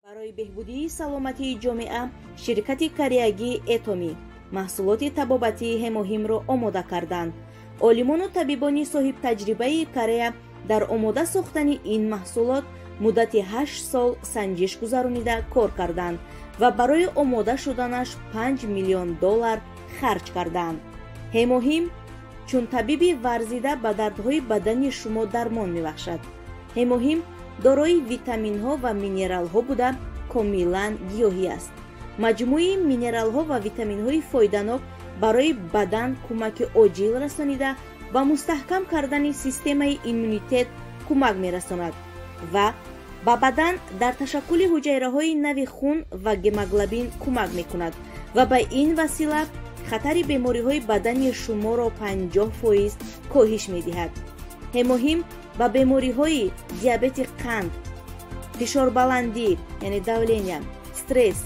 Барои беҳбудии саломатии ҷомеа ширкати кореягии Этоми маҳсулоти табобатии Ҳемоҳимро омода карданд. Олимону табибони соҳибтаҷрибаи Корея дар омода сохтани ин маҳсулот муддати 8 сол санҷиш гузаронида кор карданд ва барои омода шуданаш 5 миллион доллар харҷ карданд. Ҳемоҳим чун табиби варзида ба дардҳои бадани шумо дармон мебахшад. Ҳемоҳим дорои витаминҳо ва минералҳо буда, комилан гиёҳӣ аст. Маҷмӯи минералҳо ва витаминҳои фоиданок барои бадан кӯмаки оҷил расонида, ба мустаҳкам кардани системаи иммунитет кӯмак мерасонад ва ба бадан дар ташаккули ҳуҷайраҳои нави хун ва гемоглобин кӯмак мекунад ва ба ин васила хатари бемориҳои бадани шуморо 50% коҳиш медиҳад. Ҳемоҳим ба бемориҳои диабети қанд, фишорбаландӣ, яъне давления, стресс,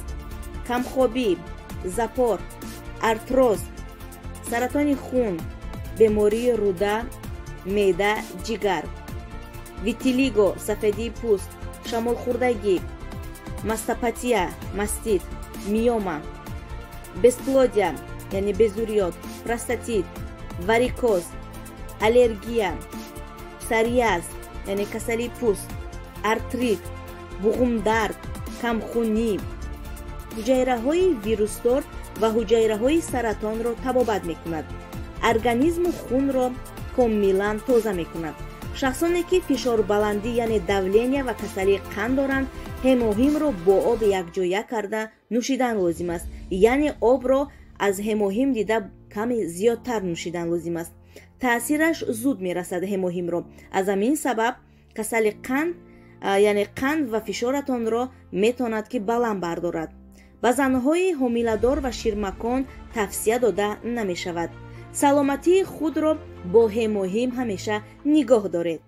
камхобӣ, запор, артроз, саратони хун, бемории рӯда, меъда, ҷигар, витилиго, сафедии пӯст, шамолхӯрдагӣ, мастопатия, мастит, миома, бесплодия, яъне безурёт, простатит, варикоз, аллергия, псориаз, яъне касалии пӯст, артрит, буғумдард, камхунӣ, ҳуҷайраҳои вирусдор ва ҳуҷайраҳои саратонро табобат мекунад. Организму хунро комилан тоза мекунад. Шахсоне ки фишорбаландӣ, яъне давления ва касалии қанд доранд, Ҳемоҳимро бо об якҷоя карда нӯшидан лозим аст, яъне обро аз Ҳемоҳим дида каме зиёдтар нӯшидан лозим аст. Таъсираш зуд мерасад Ҳемоҳимро. Аз ҳамин сабаб касали қанд, яъне қанд ва фишоратонро метавонад ки баланд бардорад. Ба занҳои ҳомиладор ва ширмакон тавсия дода намешавад. Саломатии худро бо Ҳемоҳим ҳамеша нигоҳ доред.